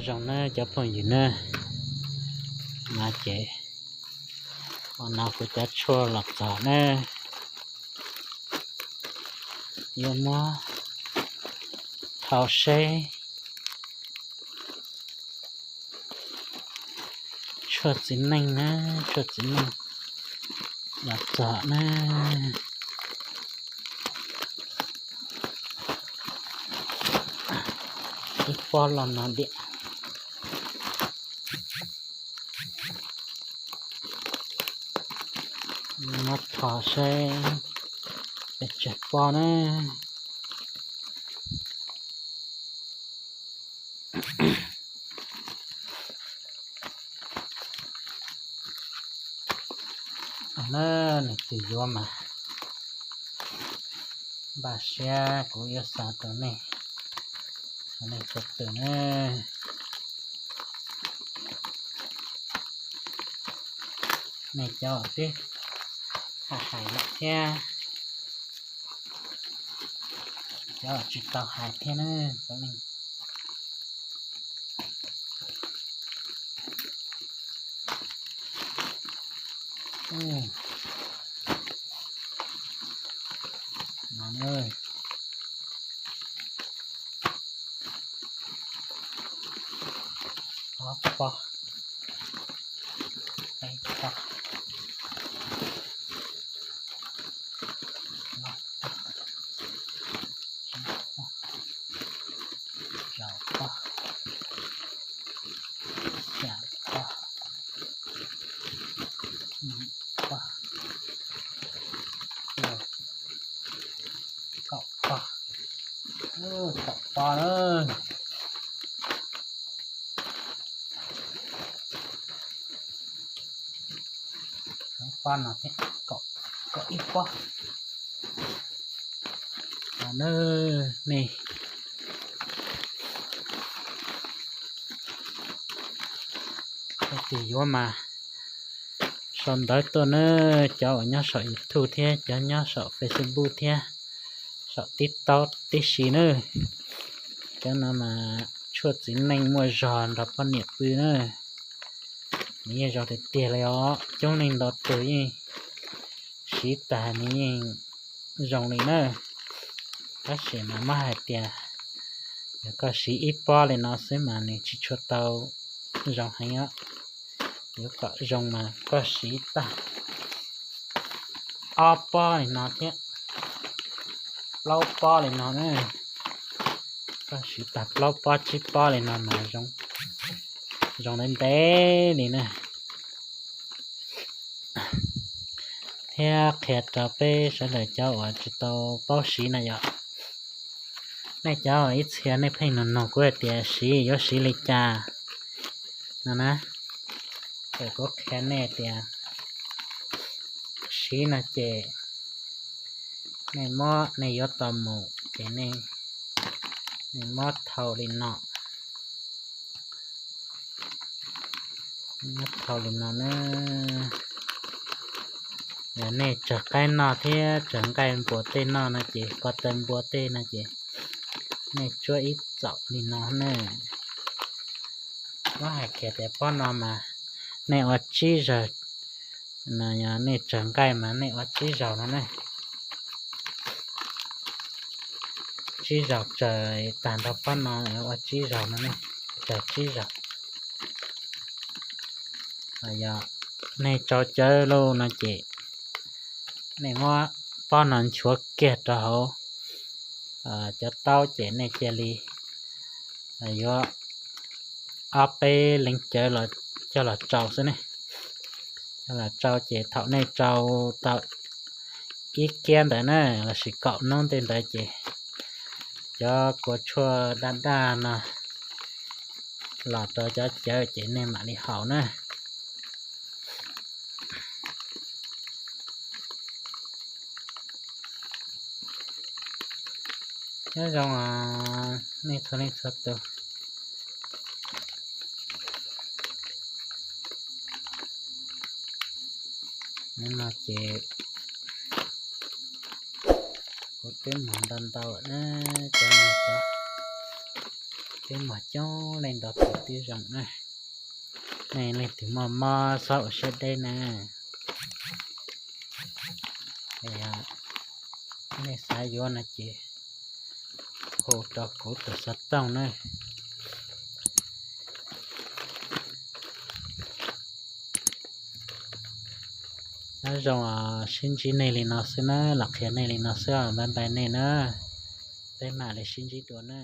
Zoo na cov phooj ywg na, no ces ua no kuv cov tshuaj los txog na, yuav muab thau seb. Tshuaj txiv neej na, tshuaj txiv neej los txog na. Ib pob los no diam. Muab thau seb pes tsawg pob na. Na, leej twg yuav mas npaj siab kuv yuav xa rau nej, rau nej txhua tus na. Nej cov twb hais hais lawm thiab, cov tsis tau hais thiab na. Ob pob, peb pob, plaub pob, tsib pob, rau pob, xya pob, yim pob, rau, kaum pob, kaum pob na. Pob no thiab, kaum ib pob. Nej, nej tig yuav mas sau ntawv tuaj na, cov uas nyob saum YouTube thiab cov nyob saum Facebook thiab saum TikTok tib si na. Cov no mas tshuaj txiv neej muaj zog nrog poj niam pw na. Nws yeej zoo tiag tiag li os, coob leej ntau tus yeej siv tas nws yeej zoo li na. Tab sis mas muab hais tias yog koj siv ib pob li no xwb mas nws tsis tshua tau zoo heev os. Yuav kom zoo mas koj siv tag ob pob li no thiab, plaub pob li no na. Koj siv tag plaub pob tsib pob li no mas zoo ntev ntev li na. Thiab qhia rau peb sawv daws cov uas tsis tau paub siv na yom. Nej cov ib txhia nej pheej nug nug kuv hais tias siv yuav siv li cas no na, es kuv qhia nej tias siv no ces nej muab, nej yuav tau mus ces nej muab thau li no, muab thau li no na. Yog nej tsawg qaib noj thiab tsawg nqaij npua tej noj no ces ko taw npua tej no ces nej tsuab ib txaum li no na. Muab hais kiag tias pob no mas nej ua tsib zaug, yog nej tsawg nqaij mas nej ua tsib zaug no ne. Tsib zaug tsaws tag nrho pob no ua tsib zaug no ne, tsaws tsib zaug. Yog nej tsau cawv lauj no ces nej muab pob no nchuav kiag rau hauv cov taub ces nej cia li yuav ob peb leeg cawv coj los tsau xwb ne. Coj los tsau ces thaum nej tsau tau ib kiab ntawd na lossis kaum hnub tej ntawd ces cov kua tshuaj daj daj no los rau cov cawv ces nej mam li haus na. Nyob zoo nej txhua leej txhua tus. No ces kuv twb mus ntau ntau na, cov no cov Peb muag coob leej ntau tus tib zoo na. Nej leej twg muaj mob txhob ua siab deb na. Nej xav yuav no ces hu rau kuv tus xov tooj na. Nyob zoo, sib ntsib nej li no xwb na, los qhia nej li no xwb, bye bye nej na. Peb mam li sib ntsib dua na.